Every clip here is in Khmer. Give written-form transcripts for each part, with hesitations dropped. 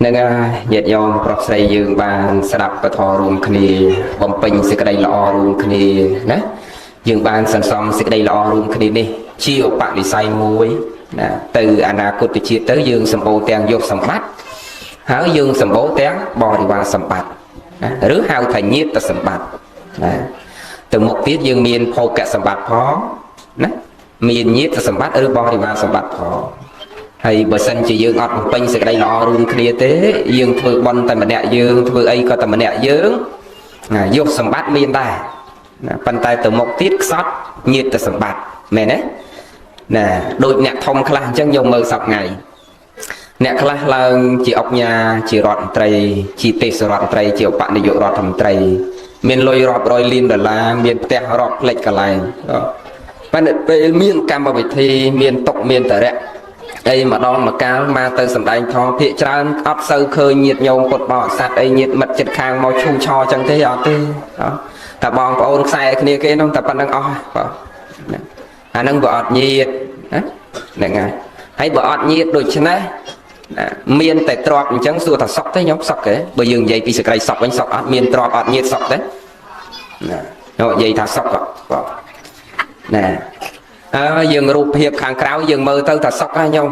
នឹងហើយញាតិញោមប្រុសស្រីយើងបានស្ដាប់ពធរួមគ្នាបំពេញសេចក្តីល្អរួមគ្នាណាយើងបានសន្សំសេចក្តីល្អរួមគ្នានេះជាឧបនិស្ស័យមួយណាទៅអនាគតជាតិទៅយើងសម្បូរទាំងយកសម្បត្តិហើយយើងសម្បូរទាំងបរិវារសម្បត្តិណាឬហៅថាញាតសម្បត្តិណាទៅមុខទៀតយើងមានភោគសម្បត្តិផងណាមានញាតសម្បត្តិឬបរិវារសម្បត្តិផងហើយបើសិនជាយើងអត់បំពេញសេចក្តីល្អរួមគ្នាទេយើងធ្វើបុណ្យតែម្នាក់យើងធ្វើអីក៏តែម្នាក់យើងណាយកសម្បត្តិមានដែរណាប៉ុន្តែទៅមុខទៀតខ្សត់ញាតសម្បត្តិមែនទេណាដូចអ្នកធំខ្លះអញ្ចឹងយកមើលសប្ងៃអ្នកខ្លះឡើងជាអុកញ៉ាជារដ្ឋមន្ត្រីជាទេសរដ្ឋមន្ត្រីជាឧបនាយករដ្ឋមន្ត្រីមានលុយរាប់រយលានដុល្លារមានផ្ទះរាប់ផ្លិចកន្លែងប៉ុន្តែពេលមានកម្មវិធីមានតុកមានតរៈអីម្ដងមកកាលមកទៅសំដែងថងភាកច្រើនអត់សូវឃើញញាតញោមពុទ្ធបរិស័ទអីញាតមិត្តចិត្តខាងមកឈូឆចឹងទេអត់ទេតែបងប្អូនខ្សែគ្នាគេនោះតែប៉ុណ្្នឹងអស់បាទអាហ្នឹងវាអត់ញាតណាហ្នឹងហើយហើយបើអត់ញាតដូច្នេះមានតែទ្របអញ្ចឹងសួរថាសុកទេខ្ញុំសុកទេបើយើងនិយាយពីសក្តីសុកវិញសុកអត់មានទ្របអត់ញាតសុកទេណានិយាយថាសុកបាទណាអើយើងរូបភាពខាងក្រៅយើងមើលទៅថាសុកហ្នឹងខ្ញុំ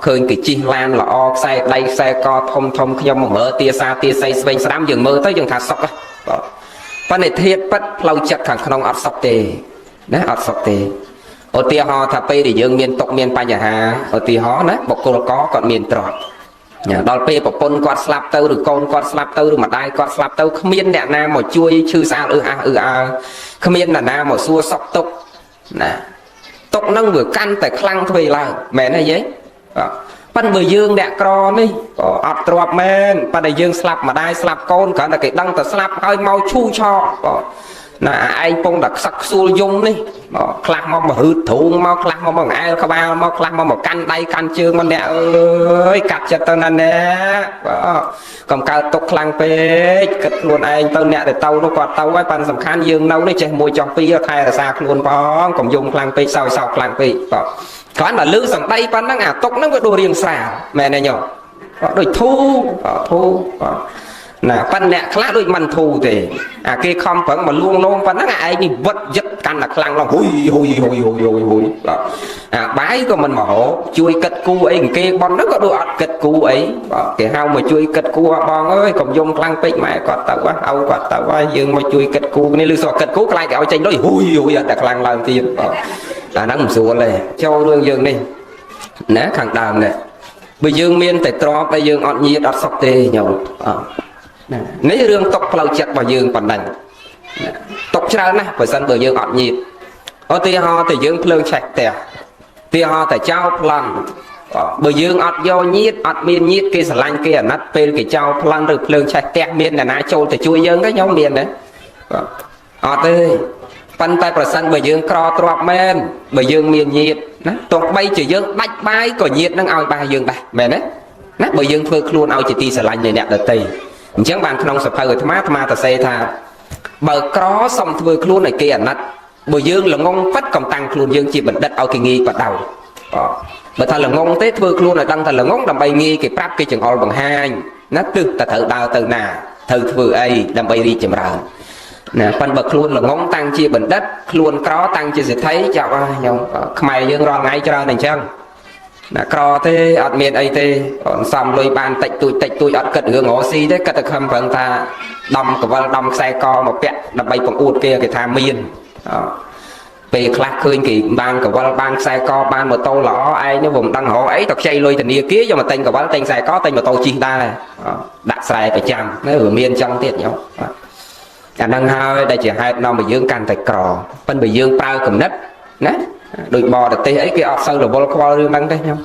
ឃើញគេជិះឡានល្អខ្សែដៃខ្សែកធំធំខ្ញុំមកមើលទាសាទាស័យស្វែងស្ដាំយើងមើលទៅយើងថាសុកបាទប៉ុន្តែធាតពិតផ្លូវចិត្តខាងក្នុងអត់សុកទេណាអត់សុកទេឧទាហរណ៍ថាពេលដែលយើងមានទុកមានបញ្ហាឧទាហរណ៍ណាបុគ្គលកគាត់មានទ្រព្យដល់ពេលប្រពន្ធគាត់ស្លាប់ទៅឬកូនគាត់ស្លាប់ទៅឬម្ដាយគាត់ស្លាប់ទៅគ្មានអ្នកណាមកជួយឈឺស្អាលអឺអះអឺអើគ្មានអ្នកណាមកសួរសុខទុក្ខណាទុកហ្នឹងវាកាន់តែខ្លាំងទ្វេឡើងមែនទេយាយបាទប៉ិនបើយើងអ្នកក្រនេះក៏អត់ទ្របមែនប៉ុន្តែយើងស្លាប់ម្ដាយស្លាប់កូនគ្រាន់តែគេដឹងតែស្លាប់ហើយមកឈូឆបាទណាឯងពងតែខ្សឹកខ្សួលយំនេះបាទខ្លះមកមហឺទ្រូងមកខ្លះមកមកអែលក្បាលមកខ្លះមកមកកាន់ដៃកាន់ជើងមកអ្នកអើយកាត់ចិត្តទៅណាអ្នកបាទកុំកើតទុកខ្លាំងពេកគិតខ្លួនឯងទៅអ្នកដែលទៅនោះគាត់ទៅហើយប៉ុន្តែសំខាន់យើងនៅនេះចេះមួយចោះពីរថែរក្សាខ្លួនផងកុំយំខ្លាំងពេកសោយសោកខ្លាំងពេកបាទគ្រាន់តែលឺសំដីប៉ុណ្ណឹងអាទុកហ្នឹងវាដូចរៀងស្រាលមែនទេញោមបាទដូចធូបាទធូបាទណាប៉ិនអ្នកខ្លះដូចមិនធូទេអាគេខំប្រឹងមកលួងលោមប៉ុណ្ណឹងអាឯងនេះវឹតយឹតកាន់តែខ្លាំងឡើងហ៊ុយហ៊ុយហ៊ុយហ៊ុយហ៊ុយហ៊ុយបាទអាបាយក៏មិនមកហូបជួយគិតគូអីគេប៉ុនហ្នឹងក៏ដូចអត់គិតគូអីបាទគេហៅមកជួយគិតគូបងអើយកុំយំខ្លាំងពេកម៉ែគាត់ទៅហៅគាត់ទៅហើយយើងមកជួយគិតគូនេះឬសោះគិតគូខ្លាចគេឲ្យចេញលុយហ៊ុយហ៊ុយអត់តែខ្លាំងឡើងទៀតបាទអាហ្នឹងមិនស្រួលទេចូលរឿងយើងនេះណាខាងដើមនេះបើយើងមានតែទ្របហើយយើងអត់ញាតអត់សុខទេញោមអត់នេះរឿងຕົកផ្លូវចិត្តរបស់យើងប៉ុណ្ណឹងຕົកច្រើនណាស់បើសិនបើយើងអត់ញាតឧទាហរណ៍តែយើងភ្លើងឆេះផ្ទះឧទាហរណ៍តែចោលប្លន់បើយើងអត់យកញាតអត់មានញាតគេស្រឡាញ់គេអាណិតពេលគេចោលប្លន់ឬភ្លើងឆេះផ្ទះមានអ្នកណាចូលទៅជួយយើងទេខ្ញុំមានទេអត់ទេប៉ុន្តែប្រសិនបើយើងក្រទ្របមែនបើយើងមានញាតណាទោះបីជាយើងដាច់បាយក៏ញាតនឹងឲ្យបាយយើងដែរមែនទេណាបើយើងធ្វើខ្លួនឲ្យជាទីស្រឡាញ់នៃអ្នកដទៃអញ្ចឹងបានក្នុងសភៅអាត្មាអាត្មាតសេថាបើក្រសុំធ្វើខ្លួនឲ្យគេអាណិតបើយើងល្ងងប៉ិតកំតាំងខ្លួនយើងជាបណ្ឌិតឲ្យគេងាយបដៅបើថាល្ងងទេធ្វើខ្លួនឲ្យដឹងថាល្ងងដើម្បីងាយគេប្រាប់គេចង្អុលបង្ហាញណាទិសតែត្រូវដើរទៅណាត្រូវធ្វើអីដើម្បីរីកចម្រើនណាប៉ិនបើខ្លួនល្ងងតាំងជាបណ្ឌិតខ្លួនក្រតាំងជាសេដ្ឋីចាប់ហើយខ្ញុំខ្មែរយើងរាល់ថ្ងៃច្រើនអញ្ចឹងណាក្រទេអត់មានអីទេសំលុយបានតិចតួចតិចតួចអត់គិតរឿងរកស៊ីទេគិតតែខំប្រឹងថាដំកវលដំខ្សែកមកពាក់ដើម្បីបង្អួតគេគេថាមានពេលខ្លះឃើញគេបានកវលបានខ្សែកបានម៉ូតូល្អឯងនោះមិនដឹងរកអីទៅខ្ចីលុយធនាគារយកមកទិញកវលទិញខ្សែកទិញម៉ូតូជិះដែរដាក់ស្រែប្រចាំណាវាមានចឹងទៀតញោមអាហ្នឹងហើយដែលជាហេតុនាំឲ្យយើងកាន់តែក្រប៉ុន្តែបើយើងប្រើគំនិតណាដូចបរទេសអីគេអត់សូវរវល់ខ្វល់រឿងហ្នឹងទេញោម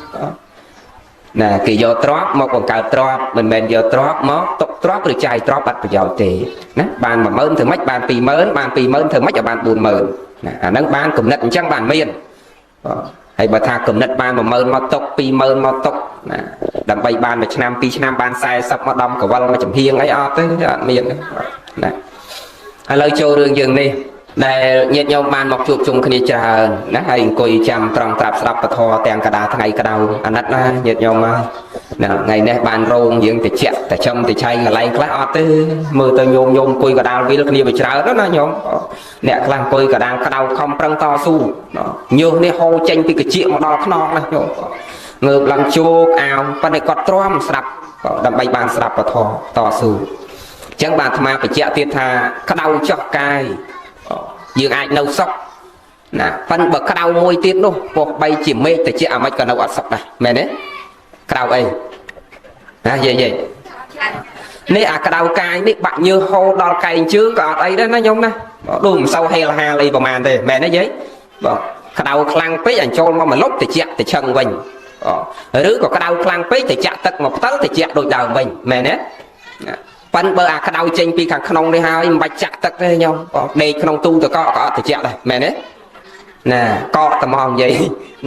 ណាគេយកទ្រព្យមកបង្កើតទ្រព្យមិនមែនយកទ្រព្យមកទុកទ្រព្យឬចាយទ្រព្យអត់ប្រយោជន៍ទេណាបាន10000ធ្វើម៉េចបាន20000បាន20000ធ្វើម៉េចឲ្យបាន40000ណាអាហ្នឹងបានគំនិតអញ្ចឹងបានមានហើយបើថាគំនិតបាន10000មកទុក20000មកទុកណាដើម្បីបានមួយឆ្នាំពីរឆ្នាំបាន40មកដំកវលមកចំហៀងអីអត់ទេអត់មានណាឥឡូវចូលរឿងយើងនេះ ដែលញាតិញោមបានមកជួបជុំគ្នាច្រើនណាហើយអង្គុយចាំត្រង់ត្រាប់ស្ដាប់ពធទាំងកដាថ្ងៃក្តៅអាណិតណាញាតិញោមហើយណាថ្ងៃនេះបានរោងយើងតិចតែចំតិឆៃកន្លែងខ្លះអត់ទេមើលទៅញោមញោមអង្គុយកដាលវិលគ្នាវាច្រើនណាញោមអ្នកខ្លះអង្គុយកដាលក្តៅខំប្រឹងតស៊ូញើសនេះហូរចេញពីកាជាមកដល់ខ្នងណាញោមងើបឡើងជោកអាវប៉ុន្តែគាត់ទ្រាំស្ដាប់ដើម្បីបានស្ដាប់ពធតស៊ូអញ្ចឹងបានអាត្មាបញ្ជាក់ទៀតថាក្តៅចោះកាយយើងអាចនៅសុខណាប៉ិនបើក្តៅមួយទៀតនោះពោះបីជាមេឃតិចអាម៉េចក៏នៅអត់សុខដែរមែនទេក្តៅអីណាយាយយាយនេះអាក្តៅកាយនេះបាក់ញើសហូរដល់កែងជើងក៏អត់អីដែរណាញោមណាដូចមិនសូវហេលហាលអីប្រហែលទេមែនទេយាយបងក្តៅខ្លាំងពេកអញ្ចូលមកមលុបតិចតិឆឹងវិញឬក៏ក្តៅខ្លាំងពេកតិចទឹកមកផ្តិលតិចដូចដើមវិញមែនទេប៉ិនបើអាក្តៅចេញពីខាងក្នុងនេះហើយមិនបាច់ចាក់ទឹកទេញោមដេកក្នុងទូទឹកកកក៏អត់តិចដែរមែនទេណាកកត្មងនិយាយ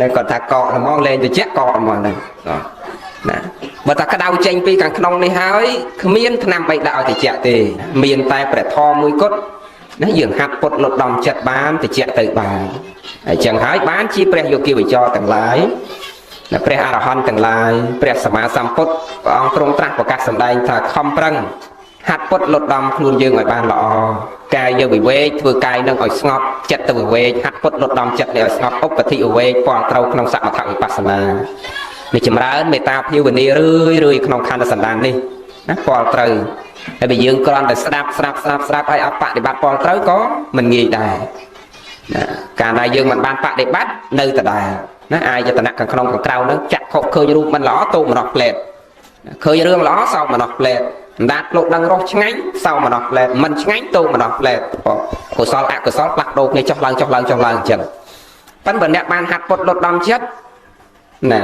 នៅគាត់ថាកកត្មងលែងតិចកកត្មងហ្នឹងណាបើថាក្តៅចេញពីខាងក្នុងនេះហើយគ្មានថ្នាំបីដាក់ឲ្យតិចទេមានតែព្រះធម៌មួយគត់ណាយើងហាត់ពុតលត់ដំចិត្តបានតិចទៅបានហើយចឹងហើយបានជាព្រះយោគិវិចរទាំងឡាយព្រះអរហន្តទាំងឡាយព្រះសម្មាសម្ពុទ្ធព្រះអង្គទ្រង់ត្រាស់ប្រកាសសម្ដែងថាខំប្រឹងហាត់ពុតលត់ដំខ្លួនយើងឲ្យបានល្អកាយយើងវិវេកធ្វើកាយនឹងឲ្យស្ងប់ចិត្តទៅវិវេកហាត់ពុតលត់ដំចិត្តនេះឲ្យស្ងប់ឧបធិវិវេកពាល់ត្រូវក្នុងសមថវិបស្សនានេះចម្រើនមេត្តាភាវនារឿយរឿយក្នុងខណ្ឌសន្តាននេះណាពាល់ត្រូវហើយបើយើងគ្រាន់តែស្ដាប់ស្ដាប់ស្ដាប់ស្ដាប់ហើយអត់បដិបត្តិពាល់ត្រូវក៏មិនងាយដែរណាកាលណាយើងមិនបានបដិបត្តិនៅដដែលណាអាយតនៈខាងក្នុងខាងក្រៅហ្នឹងចាក់ខុសឃើញរូបមិនល្អទោមនោះផ្លែតឃើញរឿងល្អសោមនោះផ្លែតអណ្ដាតលោកដឹងរសឆ្ងាញ់សោមនោះផ្លែតមិនឆ្ងាញ់ទោមនោះផ្លែតកុសលអកុសលផ្លាស់ប្ដូរគ្នាចុះឡើងចុះឡើងចុះឡើងអញ្ចឹងប៉ិនបើអ្នកបានហាត់ពុតលត់ដំចិត្តណា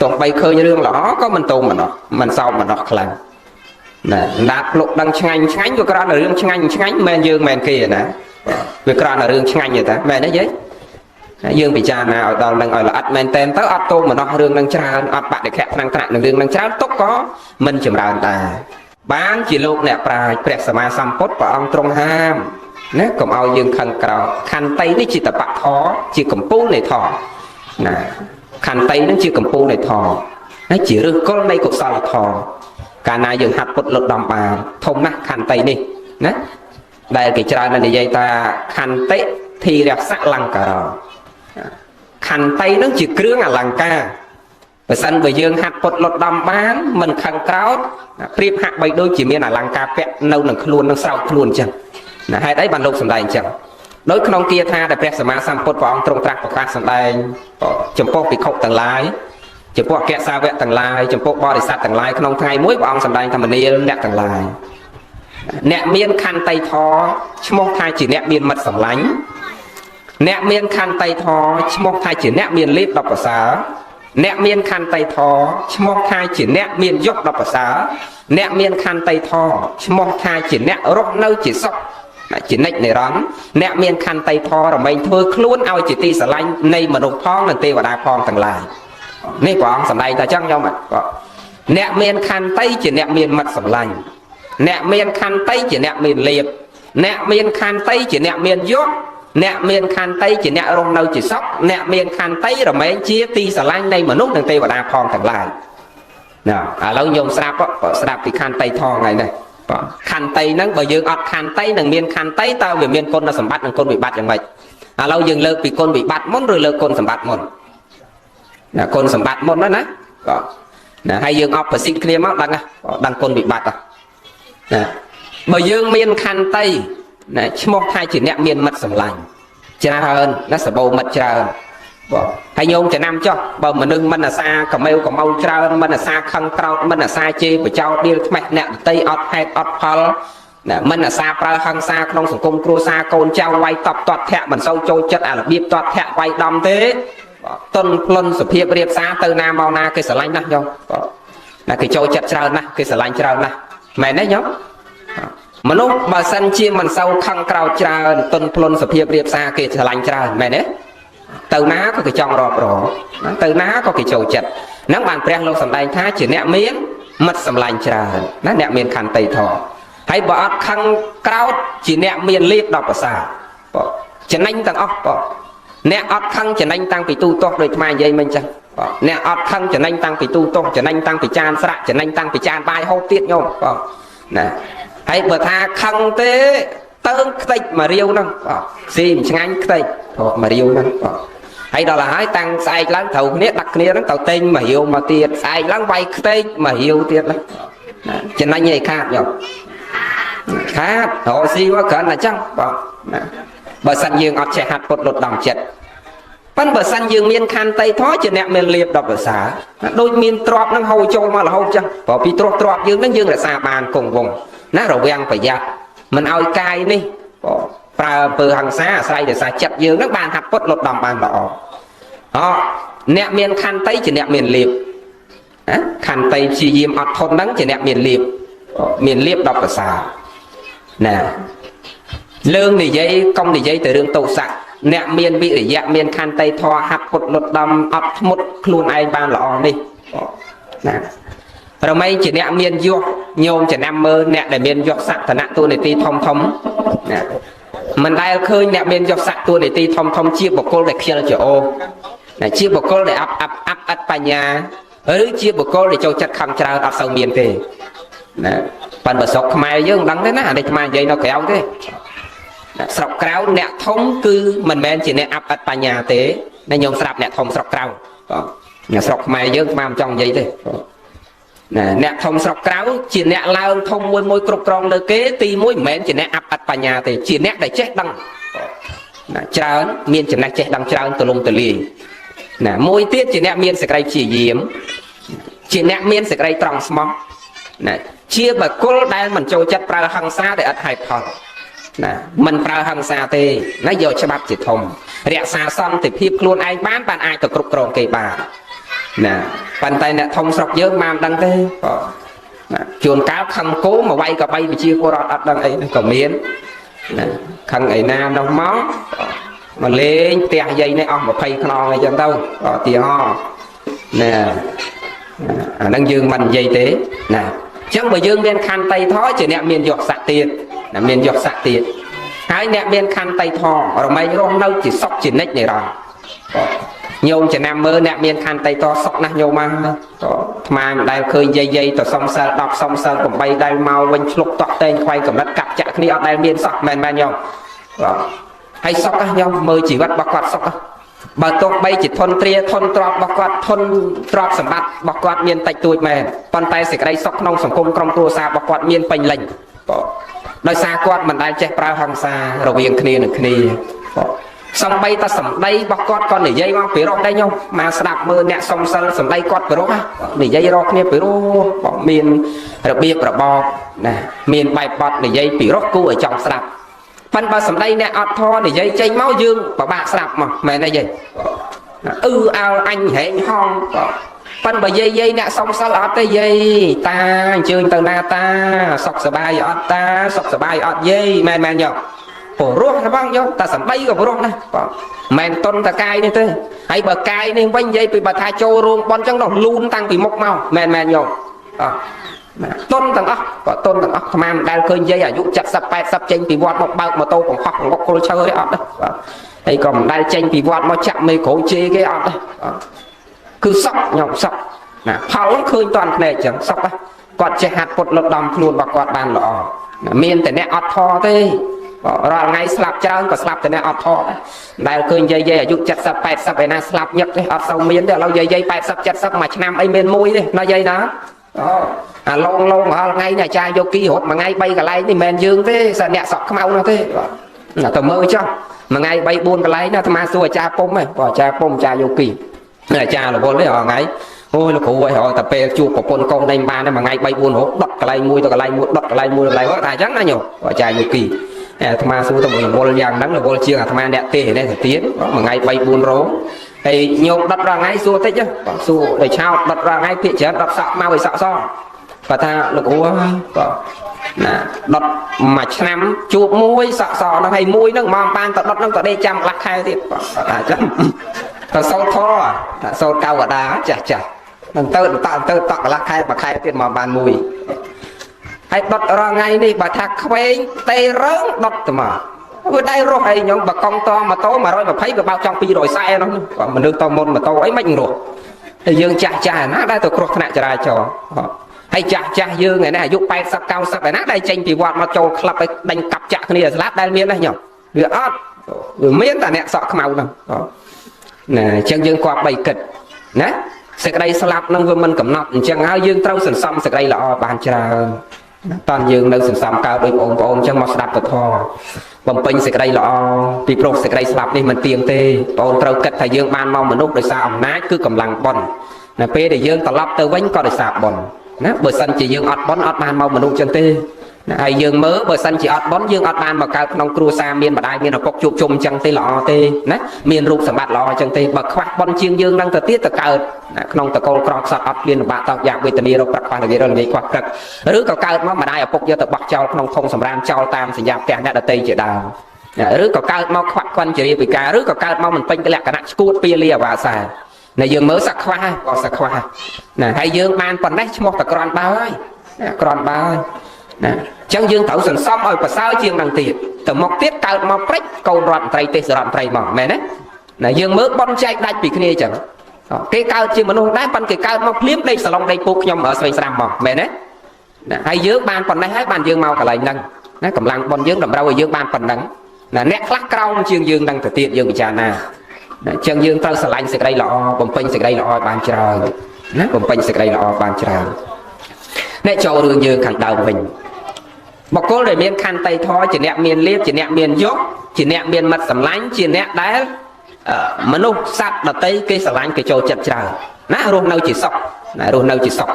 ទោះបីឃើញរឿងល្អក៏មិនទោមនោះមិនសោមនោះខ្លាំងណាអណ្ដាតលោកដឹងឆ្ងាញ់ឆ្ងាញ់វាគ្រាន់តែរឿងឆ្ងាញ់ឆ្ងាញ់មិនមែនយើងមិនមែនគេណាវាគ្រាន់តែរឿងឆ្ងាញ់ទេតាមែនទេយាយយើងពិចារណាឲ្យដល់នឹងឲ្យល្អិតមែនតែនទៅអត់ទោមនោះរឿងនឹងច្រើនអត់បដិខៈថ្នាំងត្រាក់នឹងរឿងនឹងច្រើនទុកក៏មិនចម្រើនដែរបានជាលោកអ្នកប្រាជ្ញព្រះសម្មាសម្ពុទ្ធព្រះអង្គទ្រង់ហាមណាកុំឲ្យយើងខឹងក្រោធខន្តីនេះជាតបៈធម៌ជាកម្ពូលនៃធម៌ណាខន្តីនឹងជាកម្ពូលនៃធម៌ណាជាឫសគល់នៃកុសលធម៌កាលណាយើងហាត់ពុតលត់ដំបានធំណាស់ខន្តីនេះណាដែលគេច្រើននិយាយថាខន្តិធិរសលង្ការោខន្តីនឹងជាគ្រឿងអលង្ការបើសិនបើយើងហាត់ពុតលត់ដំបានមិនខឹងក្រោធប្រៀបហាក់បីដូចជាមានអលង្ការពាក់នៅនឹងខ្លួននឹងស្រោចខ្លួនអញ្ចឹងណាហេតុអីបានលោកសម្ដែងអញ្ចឹងដោយក្នុងគាថាដែលព្រះសម្មាសម្ពុទ្ធព្រះអង្គទ្រង់ត្រាស់ប្រកាសសម្ដែងចំពោះភិក្ខុទាំងឡាយចំពោះអគ្គសាវកទាំងឡាយចំពោះបរិស័ទទាំងឡាយក្នុងថ្ងៃមួយព្រះអង្គសម្ដែងធម្មនាលអ្នកទាំងឡាយអ្នកមានខន្តីធម៌ឈ្មោះថាជាអ្នកមានមិត្តសម្លាញ់អ្នកមានខន្តីធម៌ឈ្មោះថាជាអ្នកមានលៀបដ៏ប្រសើរអ្នកមានខន្តីធម៌ឈ្មោះថាជាអ្នកមានយសដ៏ប្រសើរអ្នកមានខន្តីធម៌ឈ្មោះថាជាអ្នករស់នៅជាសុខជានិច្ចនិរន្តរ៍អ្នកមានខន្តីធម៌រមែងធ្វើខ្លួនឲ្យជាទីស្រឡាញ់នៃមនុស្សផងនិងទេវតាផងទាំងឡាយនេះព្រះអង្គសម្ដែងតែចឹងញោមអ្នកមានខន្តីជាអ្នកមានមិត្តសម្លាញ់អ្នកមានខន្តីជាអ្នកមានលៀបអ្នកមានខន្តីជាអ្នកមានយសអ្នកមានខន្តីជាអ្នករស់នៅជាសុខអ្នកមានខន្តីរមែងជាទីស្រឡាញ់នៃមនុស្សនិងទេវតាផងទាំងឡាយណាឥឡូវញោមស្រាប់ស្ដាប់ពីខន្តីធម៌ថ្ងៃនេះបាទខន្តីហ្នឹងបើយើងអត់ខន្តីនឹងមានខន្តីតើវាមានគុណសម្បត្តិនិងគុណវិបត្តិយ៉ាងម៉េចឥឡូវយើងលើកពីគុណវិបត្តិមុនឬលើកគុណសម្បត្តិមុនណាគុណសម្បត្តិមុនណាណាបាទណាហើយយើងអបប្រសិទ្ធគ្នាមកដឹងដឹងគុណវិបត្តិណាបើយើងមានខន្តីណាឈ្មោះថាជាអ្នកមានមិត្តសម្លាញ់ច្រើនណាសបោមិត្តច្រើនបាទហើយញោមចំណាំចុះបើមនុស្សមិនអាសាកមេវកមៅច្រើនមិនអាសាខឹងក្រោតមិនអាសាជេរបចោដៀលថ្មេះអ្នកដតីអត់ហេតុអត់ផលណាមិនអាសាប្រើហិង្សាក្នុងសង្គមគ្រួសារកូនចៅវាយតបតតធាក់មិនសូវចូលចិត្តអារបៀបតតធាក់វាយដំទេតុនផ្លុនសុភាពរៀបសារទៅណាមកណាគេស្រឡាញ់ណាស់ញោមណាគេចូលចិត្តច្រើនណាស់គេស្រឡាញ់ច្រើនណាស់មែនទេញោមមនុស្សបើសិនជាមិនសូវខឹងក្រោធច្រើនតុនផ្លុនសុភាពរៀបសារគេស្រឡាញ់ច្រើនមែនទេទៅណាក៏គេចង់រាប់រទៅណាក៏គេចូលចិត្តហ្នឹងបានព្រះលោកសម្ដែងថាជាអ្នកមានមិត្តសម្លាញ់ច្រើនណាអ្នកមានខន្តីធម៌ហើយបើអត់ខឹងក្រោធជាអ្នកមានលៀបដ៏ប្រសើរ ចំណេញទាំងអស់បងអ្នកអត់ខឹងចំណេញតាំងពីទូទាស់ដូចខ្មែរនិយាយមិញចឹងបងអ្នកអត់ខឹងចំណេញតាំងពីទូទាស់ចំណេញតាំងពីចានស្រាក់ចំណេញតាំងពីចានបាយហូបទៀតញោមបងណាហើយបើថាខឹងទេតើងខ្ទេចមករាវហ្នឹងបងស៊ីមិនឆ្ងាញ់ខ្ទេចមករាវហ្នឹងបងហើយដល់ហើយតាំងស្អែកឡើងត្រូវគ្នាដាក់គ្នាហ្នឹងទៅទិញមករាវមកទៀតស្អែកឡើងវាយខ្ទេចមករាវទៀតណាចំណេញឯខាតញោមខាតរកស៊ីមកគ្រាន់តែចឹងបងណាបើសិនយើងអត់ចេះហាត់ពុតលុតដំចិត្តប៉ិនបើសិនយើងមានខន្តីធម៌ជាអ្នកមានលៀបដល់ប្រសើរដូចមានទ្របនឹងហូរចូលមករហូតចឹងព្រោះពីទ្របទ្របយើងនឹងយើងរក្សាបានគង់វង្សណារវាងប្រយ័ត្នមិនឲ្យកាយនេះប្រើអំពើហិង្សាអាស្រ័យដោយសារចិត្តយើងនឹងបានហាត់ពុតលុតដំបានល្អអអ្នកមានខន្តីជាអ្នកមានលៀបណាខន្តីព្យាយាមអត់ធន់នឹងជាអ្នកមានលៀបមានលៀបដល់ប្រសើរណាលើងនិយាយកុំនិយាយទៅរឿងតោសៈអ្នកមានវិរិយៈមានខន្តីធម៌ហាត់ពុតលុតដំអត់ធ្មត់ខ្លួនឯងបានល្អនេះណារមែងជាអ្នកមានយសញោមចំណាំមើលអ្នកដែលមានយសស័ក្តិឋានៈតួនាទីធំធំណាមិនដែលឃើញអ្នកមានយសស័ក្តិតួនាទីធំធំជាបុគ្គលដែលខ្ជិលច្អូណាជាបុគ្គលដែលអាប់អាប់អាប់ឥតបញ្ញាឬជាបុគ្គលដែលចូលចិត្តខំច្រើនអត់សូវមានទេណាប៉ិនបើស្រុកខ្មែរយើងមិនដឹងទេណាអានេះខ្មែរនិយាយនៅក្រៅទេស្រុកក្រៅអ្នកធំគឺមិនមែនជាអ្នកអាប់ឥតបញ្ញាទេណាញោមស្រាប់អ្នកធំស្រុកក្រៅបងអ្នកស្រុកខ្មែរយើងស្មានមិនចង់និយាយទេណាអ្នកធំស្រុកក្រៅជាអ្នកឡើងធំមួយមួយគ្រប់គ្រងលើគេទីមួយមិនមែនជាអ្នកអាប់ឥតបញ្ញាទេជាអ្នកដែលចេះដឹងណាច្រើនមានចំណេះចេះដឹងច្រើនទលំទលាយណាមួយទៀតជាអ្នកមានសេចក្តីព្យាយាមជាអ្នកមានសេចក្តីត្រង់ស្មោះណាជាបុគ្គលដែលមិនចូលចិត្តប្រើហិង្សាដែលឥតហេតុផលណាមិនប្រើហិង្សាទេណាយកច្បាប់ជាធំរក្សាសន្តិភាពខ្លួនឯងបានបានអាចទៅគ្រប់គ្រងគេបានណាប៉ុន្តែអ្នកធំស្រុកយើងបានដឹងទេបងណាជួនកាលខឹងគោមកវាយក៏បីវិជាពលរដ្ឋអត់ដឹងអីក៏មានណាខឹងឯណានោះមកមកលេងផ្ទះយាយនេះអស់20ខ្នងអីចឹងទៅឧទាហរណ៍ណាអាហ្នឹងយើងមិននិយាយទេណាអញ្ចឹងបើយើងមានខន្តីធម៌ជាអ្នកមានយកស័ក្តិទៀតណាមានយកស័ក្តិទៀតហើយអ្នកមានខន្តីធម៌រមែងរស់នៅជាសុខជានិច្ចនិរន្តរ៍ញោមចំណាំមើលអ្នកមានខន្តីធម៌សុខណាស់ញោមហ្នឹងអាត្មាមិនដែលឃើញយាយយាយទៅសុំសិល10សុំសិល8ដែលមកវិញឆ្លុកតក់តែងខ្វែងកំណត់កាប់ចាក់គ្នាអត់ដែលមានសោះមែនមែនញោមបាទហើយសុខណាស់ញោមមើលជីវិតរបស់គាត់សុខណាស់បើទោះបីជាធនទ្រាធនទ្រព្យរបស់គាត់ធនទ្រព្យសម្បត្តិរបស់គាត់មានតិចតួចមែនប៉ុន្តែសេចក្តីសុខក្នុងសង្គមក្រុមគ្រួសាររបស់គាត់មានពេញលេញបាទដោយសារគាត់មិនដែលចេះប្រើហិង្សារវាងគ្នានឹងគ្នាបាទសំបីតែសម្ដីរបស់គាត់ក៏និយាយមកពីរោះដែរញោមមកស្ដាប់មើលអ្នកសុំសិលសម្ដីគាត់ពីរោះនិយាយរកគ្នាពីរោះបងមានរបៀបរបបណាមានបែបបត់និយាយពីរោះគួរឲ្យចង់ស្ដាប់ប៉ិនបើសម្ដីអ្នកអត់ធម៌និយាយចេញមកយើងពិបាកស្ដាប់មកមែនទេយាយអឺអើអញហែងហងប៉ិនបើយាយយាយអ្នកសុំសិលអត់ទេយាយតាអញ្ជើញទៅណាតាសុខសប្បាយអត់តាសុខសប្បាយអត់យាយមែនមែនយកពរោះរបស់យកតែសម្ដីក៏ពរោះដែរបងមិនតុនតកាយនេះទេហើយបើកាយនេះវិញនិយាយពីបើថាចូលរោងបនចឹងដល់លូនតាំងពីមុខមកមែនមែនយកអតុនទាំងអស់ក៏តុនទាំងអស់អាត្មាមិនដែលឃើញយាយអាយុ70 80ចេញពីវត្តមកបើកម៉ូតូបង្ហោះបង្កគល់ឈើទេអត់ទេបាទហើយក៏មិនដែលចេញពីវត្តមកចាក់មេក្រូជេរគេអត់ទេគឺសក់ញោមសក់ណាផលឃើញតាន់ភ្នែកចឹងសក់គាត់ចេះហាត់ពុតលុតដំខ្លួនរបស់គាត់បានល្អមានតែអ្នកអត់ធေါ်ទេរាល់ថ្ងៃស្លាប់ច្រើនក៏ស្លាប់តែអ្នកអត់ធေါ်ដែលឃើញយាយយាយអាយុ70 80ឯណាស្លាប់ញឹកទេអត់សូវមានទេឥឡូវយាយយាយ80 70មួយឆ្នាំអីមានមួយទេណាយាយណាអូអាឡងឡងរាល់ថ្ងៃនេះអាចារ្យយកគីរត់មួយថ្ងៃ3កន្លែងនេះមិនមែនយើងទេសអ្នកសក់ខ្មៅនោះទេបាទទៅមើលចុះមួយថ្ងៃ3 4កន្លែងណាអាត្មាសួរអាចារ្យពុំហ៎បងអាចារ្យពុំអាចារ្យយកគីអាចារ្យរវល់ទេរាល់ថ្ងៃអូយលោកគ្រូឲ្យរកតែពេលជួបប្រពន្ធកូនដេញបានមួយថ្ងៃ3 4រហូតដុតកន្លែងមួយទៅកន្លែងមួយដុតកន្លែងមួយកន្លែងថាអញ្ចឹងណាញោមអាចារ្យយកគីអាត្មាសួរទៅរវល់យ៉ាងហ្នឹងរវល់ជាងអាត្មាអ្នកទេនេះទៅទៀតមួយថ្ងៃ3 4រោងហើយញោមដុតរាល់ថ្ងៃសួរតិចសួរដោយឆោតដុតរាល់ថ្ងៃភាគច្រើនដុតសក់មកឲ្យសក់សគាត់ថាលោកគ្រូបាទណាដុតមួយឆ្នាំជួបមួយសក់សហ្នឹងហើយមួយហ្នឹងមកបានទៅដុតហ្នឹងទៅដេកចាំកន្លះខែទៀតបាទថាអញ្ចឹងទៅសូត្រធម៌ថាសូត្រកៅកដាចាស់ចាស់នឹងទៅតទៅតក់កន្លះខែមួយខែទៀតមកបានមួយហើយដុតរាល់ថ្ងៃនេះបើថាខ្វែងទេរើងដុតទៅមក វាដែររស់អីញោមបើកង់តម៉ូតូ120វាបើកចង់240នោះមនុស្សតមុនម៉ូតូអីមិនរស់ហើយយើងចាស់ចាស់ណាដែរទៅគ្រោះថ្នាក់ចរាចរណ៍ហើយចាស់ចាស់យើងឯណាអាយុ80 90ឯណាដែលចេញពីវត្តមកចូលក្លឹបឲ្យដេញកាប់ចាក់គ្នាស្លាប់ដែលមានទេញោមវាអត់វាមានតែអ្នកសក់ខ្មៅហ្នឹងណាអញ្ចឹងយើងគប្បីគិតណាសេចក្តីស្លាប់នឹងវាមិនកំណត់អញ្ចឹងហើយយើងត្រូវសន្សំសេចក្តីល្អបានច្រើនតន់យើងនៅសន្សំកើតដោយបងប្អូនអញ្ចឹងមកស្ដាប់ពធបំពេញសេចក្តីល្អពីព្រោះសេចក្តីស្លាប់នេះមិនទៀងទេបងត្រូវគិតថាយើងបានមកមនុស្សដោយសារអំណាចគឺកម្លាំងបុណ្យនៅពេលដែលយើងត្រឡប់ទៅវិញក៏ដោយសារបុណ្យណាបើសិនជាយើងអត់បុណ្យអត់បានមកមនុស្សចឹងទេណាហើយយើងមើលបើសិនជាអត់បុណ្យយើងអត់បានមកកើតក្នុងគ្រួសារមានម្ដាយមានឪពុកជួបជុំចឹងទេល្អទេណាមានរូបសម្បត្តិល្អចឹងទេបើខ្វះបុណ្យជាងយើងនឹងទៅទៀតទៅកើតក្នុងតកូលក្រខ្សត់អត់មានលំបាកតោកយ៉ាកវេទនារោគប្រាក់ខ្វះរងាយរងាយខ្វះព្រឹកឬក៏កើតមកម្ដាយឪពុកយកទៅបោះចោលក្នុងធុងសម្រាមចោលតាមសញ្ញាផ្ទះអ្នកដតីជាដើមឬក៏កើតមកខ្វាក់ខ្វាន់ជារាពិការឬក៏កើតមកមិនពេញលក្ខណៈឈួតពាលាអវាសាណាយើងមើលសឹកខ្វះក៏សឹកខ្វះណាហើយយើងបានប៉ុណ្ណេះឈ្មោះតក្រន់បើហើយក្រន់បើហើយណាអញ្ចឹងយើងត្រូវសន្សំឲ្យប្រសើរជាងនឹងទៀតទៅមុខទៀតកើតមកព្រិចកូនរដ្ឋមន្ត្រីទេសរដ្ឋមន្ត្រីមកមែនទេណាយើងមើលប៉ុនចែកដាច់ពីគ្នាអញ្ចឹងគេកើតជាមនុស្សដែរប៉ុន្តែគេកើតមកភ្លាមដេកសឡុងដេកពូកខ្ញុំស្វែងស្រាំមកមែនទេណាហើយយើងបានប៉ុណ្ណេះហើយបានយើងមកកន្លែងហ្នឹងណាកម្លាំងប៉ុនយើងតម្រូវឲ្យយើងបានប៉ុណ្ណឹងណាអ្នកខ្លះក្រោមជាងយើងនឹងទៅទៀតយើងពិចារណាណាអញ្ចឹងយើងត្រូវស្រឡាញ់សេចក្តីល្អបំពេញសេចក្តីល្អឲ្យបានច្រើនណាបំពេញសេចក្តីល្អបានច្រើនអ្នកចូលរឿងយើងខាងដើមវិញបុគ្គលដែលមានខន្តីធម៌ជាអ្នកមានលៀបជាអ្នកមានយសជាអ្នកមានមិត្តសម្លាញ់ជាអ្នកដែលមនុស្សសត្វដតីគេស្រឡាញ់គេចូលចិត្តច្រើនណារស់នៅជាសុខណារស់នៅជាសុខ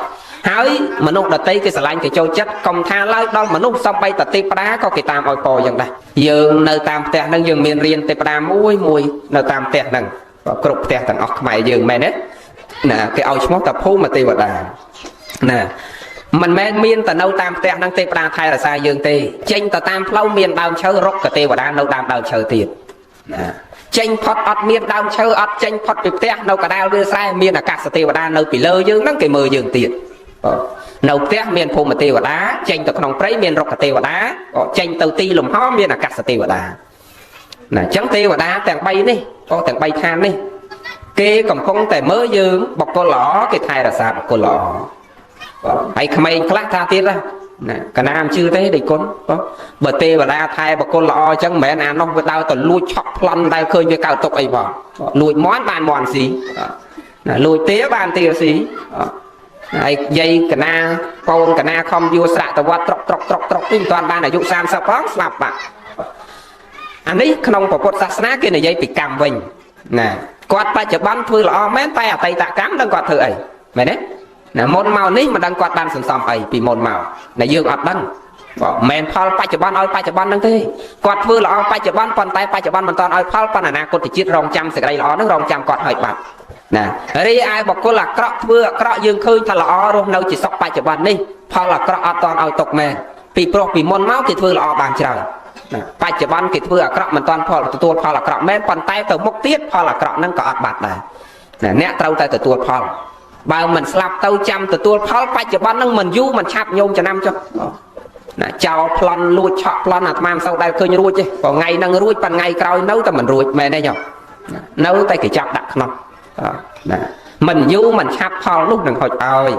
ហើយមនុស្សដតីគេស្រឡាញ់គេចូលចិត្តកុំថាឡើយដល់មនុស្សសំបីតទេពតាក៏គេតាមឲ្យពរយ៉ាងដែរយើងនៅតាមផ្ទះហ្នឹងយើងមានរៀនទេពតាមួយមួយនៅតាមផ្ទះហ្នឹងគ្រប់ផ្ទះទាំងអស់ខ្មែរយើងមែនទេណាគេឲ្យឈ្មោះតាភូមិទេវតាណាមិនមែនមានតែនៅតាមផ្ទះហ្នឹងទេវតាថែរក្សាយើងទេចេញទៅតាមផ្លូវមានដើមឈើរុក្ខទេវតានៅតាមដើមឈើទៀតណាចេញផុតអត់មានដើមឈើអត់ចេញផុតពីផ្ទះនៅកដាលវាលស្រែមានអាកាសទេវតានៅពីលើយើងហ្នឹងគេមើលយើងទៀតនៅផ្ទះមានភូមិទេវតាចេញទៅក្នុងព្រៃមានរុក្ខទេវតាចេញទៅទីលំហមានអាកាសទេវតាណាអញ្ចឹងទេវតាទាំង3នេះក៏ទាំង3ឋាននេះគេកំពុងតែមើលយើងបុគ្គលល្អគេថែរក្សាបុគ្គលល្អហើយក្មេងខ្លះថាទៀតណាកណាមិនជឿទេដេចគុណបើទេវតាថែបុគ្គលល្អអញ្ចឹងមិនមែនអានោះវាដើរទៅលួចឆក់ប្លន់ដែលឃើញវាកើតទុកអីបងលួចមន់បានមន់ស៊ីណាលួចទាបានទាស៊ីហើយយាយកណាកូនកណាខំយួរស្រាក់តវត្តត្រុកត្រុកត្រុកត្រុកនេះមិនទាន់បានអាយុ30ផងស្លាប់បាក់អានេះក្នុងពុទ្ធសាសនាគេនិយាយពីកម្មវិញណាគាត់បច្ចុប្បន្នធ្វើល្អមែនតែអតីតកម្មដឹងគាត់ធ្វើអីមែនទេណាមុនមកនេះមិនដឹងគាត់បានសន្សំអីពីមុនមកណាយើងអត់ដឹងបងមិនផលបច្ចុប្បន្នឲ្យបច្ចុប្បន្នហ្នឹងទេគាត់ធ្វើល្អបច្ចុប្បន្នប៉ុន្តែបច្ចុប្បន្នមិនតាន់ឲ្យផលប៉ុន្តែអនាគតជាតិរងចាំសេចក្តីល្អហ្នឹងរងចាំគាត់ឲ្យបាត់ណារីឯបុគ្គលអាក្រក់ធ្វើអាក្រក់យើងឃើញថាល្អរស់នៅជាសុខបច្ចុប្បន្ននេះផលអាក្រក់អត់តាន់ឲ្យຕົកមែនពីព្រោះពីមុនមកគេធ្វើល្អបានច្រើនណាបច្ចុប្បន្នគេធ្វើអាក្រក់មិនតាន់ផលទទួលផលអាក្រក់មែនប៉ុន្តែទៅមុខទៀតផលអាក្រក់ហ្នឹងក៏អត់បាត់ដែរណាអ្នកត្រូវតែទទួលផលបើមិនស្លាប់ទៅចាំទទួលផលបច្ចុប្បន្នហ្នឹងមិនយូរមិនឆាប់ញោមចំណាំចុះណាចោលប្លន់លួចឆក់ប្លន់អាត្មាមិនសូវដែលឃើញរួចទេព្រោះថ្ងៃហ្នឹងរួចប៉ុន្តែថ្ងៃក្រោយនៅតែមិនរួចមែនទេញោមនៅតែគេចាប់ដាក់ខ្នោះណាមិនយូរមិនឆាប់ផលនោះនឹងហុចឲ្យ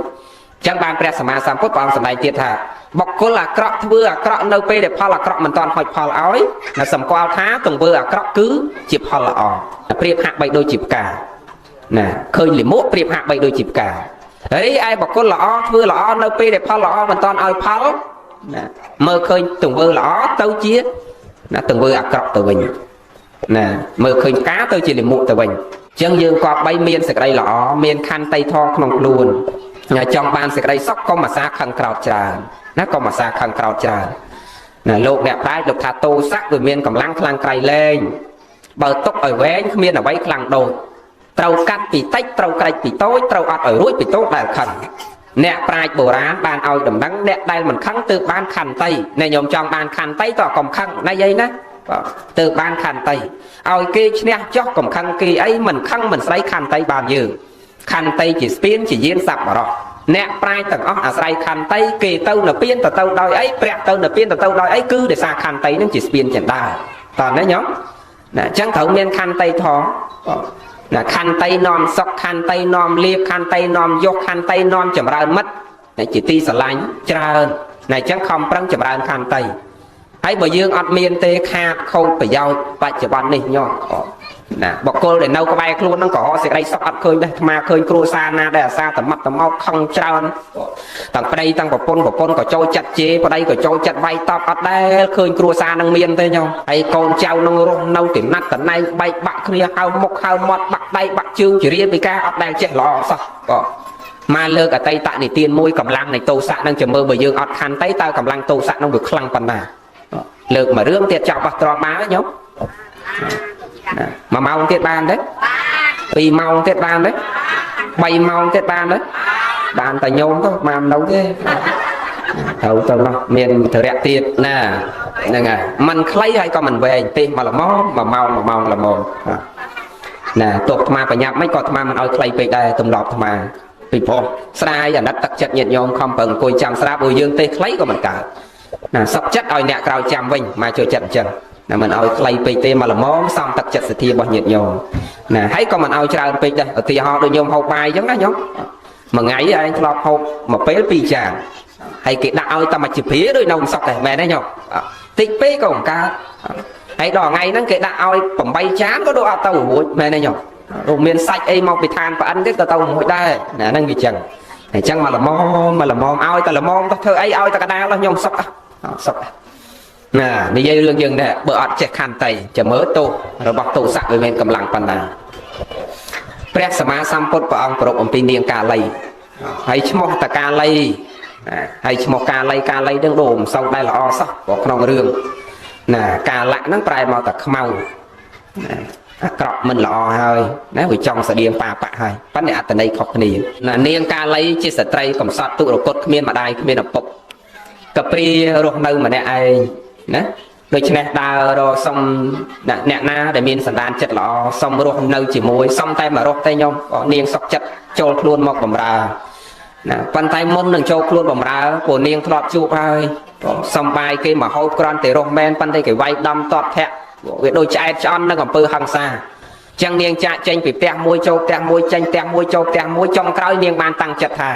ចឹងបានព្រះសម្មាសម្ពុទ្ធព្រះអង្គសម្ដែងទៀតថាបុគ្គលអាក្រក់ធ្វើអាក្រក់នៅពេលដែលផលអាក្រក់មិនទាន់ហុចផលឲ្យណាសម្គាល់ថាទង្វើអាក្រក់គឺជាផលល្អប្រៀបហាក់បីដូចជាផ្កាណាឃើញលិមួកប្រៀបហាក់បីដូចជាផ្ការីឯបុគ្គលល្អធ្វើល្អនៅពេលដែលផលល្អមិនទាន់ឲ្យផលណាមើលឃើញទង្វើល្អទៅជាណាទង្វើអាក្រក់ទៅវិញណាមើលឃើញផ្កាទៅជាលិមួកទៅវិញអញ្ចឹងយើងក៏បីមានសេចក្តីល្អមានខន្តីធម៌ក្នុងខ្លួនចង់បានសេចក្តីសុខកុំអាសាខឹងក្រោតច្រើនណាកុំអាសាខឹងក្រោតច្រើនណាលោកអ្នកប្រាជ្ញលោកថាទោសៈវាមានកម្លាំងខ្លាំងក្រៃលែងបើទុកឲ្យវែងគ្មានអ្វីខ្លាំងដូចត្រូវកាត់ពីតិចត្រូវក្រិចពីតូចត្រូវអត់ឲ្យរួចពីតូចដែលខឹងអ្នកប្រាជ្ញបុរាណបានឲ្យដំណឹងអ្នកដែលមិនខឹងទើបបានខន្តីអ្នកញោមចង់បានខន្តីតើកុំខឹងណាយាយណាទើបបានខន្តីឲ្យគេឈ្នះចោះកុំខឹងគេអីមិនខឹងមិនស្រីខន្តីបានយើងខន្តីជាស្ពានជាយានសប្បុរសអ្នកប្រាជ្ញទាំងអស់អាស្រ័យខន្តីគេទៅនៅពៀនទៅដោយអីព្រះទៅនៅពៀនទៅដោយអីគឺដោយសារខន្តីនឹងជាស្ពានចិន្តា តើណាញោមណាអញ្ចឹងត្រូវមានខន្តីធម៌ណាខន្តីនាំសុខខន្តីនាំលៀបខន្តីនាំយកខន្តីនាំចម្រើនមិត្តជាទីស្រឡាញ់ច្រើនណាអញ្ចឹងខំប្រឹងចម្រើនខន្តីហើយបើយើងអត់មានទេខាតខូចប្រយោជន៍បច្ចុប្បន្ននេះញោមណាបុគ្គលដែលនៅក្បែរខ្លួនហ្នឹងក៏រកសេចក្តីសុខអត់ឃើញដែរអាត្មាឃើញគ្រួសារណាដែលអាសាតម៉ាត់តមោតខឹងច្រើនទាំងប្តីទាំងប្រពន្ធប្រពន្ធក៏ចូលចិត្តជេរប្តីក៏ចូលចិត្តវាយតប់អត់ដែលឃើញគ្រួសារនឹងមានទេញោមហើយកូនចៅនឹងរស់នៅទីណាត់តណែងបែកបាក់គ្នាហៅមុខហៅមាត់បាក់ដៃបាក់ជើងជារៀនពីការអត់ដែលចេះល្អសោះបងមកលើកអតីតនិទានមួយកម្លាំងនៃទោសៈនឹងចាំមើលបើយើងអត់ខន្តីតើកម្លាំងទោសៈនឹងវាខ្លាំងប៉ុណ្ណាលើកមួយរឿងទៀតចប់បោះទ្របបានញោមមួយម៉ោងទៀតបានទេពីរម៉ោងទៀតបានទេបីម៉ោងទៀតបានទេបានតែញោមទៅបាននៅទេត្រូវទៅនោះមានធរៈទៀតណាហ្នឹងហើយมันខ្លីហើយក៏មិនវែងទេមកល្មមមួយម៉ោងមួយម៉ោងល្មមណាទោះអាត្មាបញ្ញាប់មិនក៏អាត្មាមិនឲ្យខ្លីពេកដែរទម្លាប់អាត្មាពីព្រោះស្ដាយអាណិតទឹកចិត្តញាតិញោមខំប្រឹងអង្គុយចាំស្រាប់ព្រោះយើងទេខ្លីក៏មិនកើតណាសក់ចិត្តឲ្យអ្នកក្រោយចាំវិញមកចូលចិត្តអញ្ចឹងណាមិនឲ្យខ្លីពេកទេមកល្មមសំទឹកចិត្តសទ្ធារបស់ញាតិញោមណាហើយក៏មិនឲ្យច្រើនពេកដែរឧទាហរណ៍ដូចញោមហូបបាយអញ្ចឹងណាញោមមួយថ្ងៃឯងធ្លាប់ហូបមួយពេលពីរចានហើយគេដាក់ឲ្យតែមួយជាព្រាដូចនៅស្រុកដែរមែនទេញោមតិចពេកក៏មិនកើតហើយដល់ថ្ងៃហ្នឹងគេដាក់ឲ្យ8ចានក៏ដូចអត់ទៅរួចមែនទេញោមរួមមានសាច់អីមកពីឋានប្អិនទៀតក៏ទៅរួចដែរណាហ្នឹងវាចឹងអញ្ចឹងមកល្មមមកល្មមឲ្យតែល្មមទៅធ្វើអីឲ្យតែកដាលញោមសុកសុកណានិយាយរឿងយើងដែរបើអត់ចេះខន្តីចាំមើលទោសរបស់ទោសៈវាមានកម្លាំងប៉ុណ្ណាព្រះសម្មាសម្ពុទ្ធព្រះអង្គប្រពអំពីនាងកាលីហើយឈ្មោះតកាលីហើយឈ្មោះកាលីកាលីនឹងដូចមិនសូវដែលល្អសោះព្រោះក្នុងរឿងណាកាលៈហ្នឹងប្រែមកតែខ្មៅអាក្រក់មិនល្អហើយណាវាចង់ស្តៀងបាបៈហើយប៉ុន្តែអត្តន័យខុសគ្នាណានាងកាលីជាស្ត្រីកំសត់ទុរគតគ្មានម្ដាយគ្មានឪពុកកព្រារស់នៅម្នាក់ឯងណាដូច្នេះដើររកសុំអ្នកណាដែលមានសន្តានចិត្តល្អសុំរស់នៅជាមួយសុំតែមករស់ទេញោមនាងសុកចិត្តចូលខ្លួនមកបំរើណាប៉ុន្តែមុននឹងចូលខ្លួនបំរើពួកនាងធ្លាប់ជួបហើយសំបាយគេមកហូបគ្រាន់តែរស់មែនប៉ុន្តែគេវាយដំតបធាក់វាដូចឆ្អែតឆ្អន់នឹងអំពើហិង្សាចឹងនាងចាក់ចេញពីផ្ទះមួយចូលផ្ទះមួយចេញផ្ទះមួយចូលផ្ទះមួយចុងក្រោយនាងបានតាំងចិត្តថា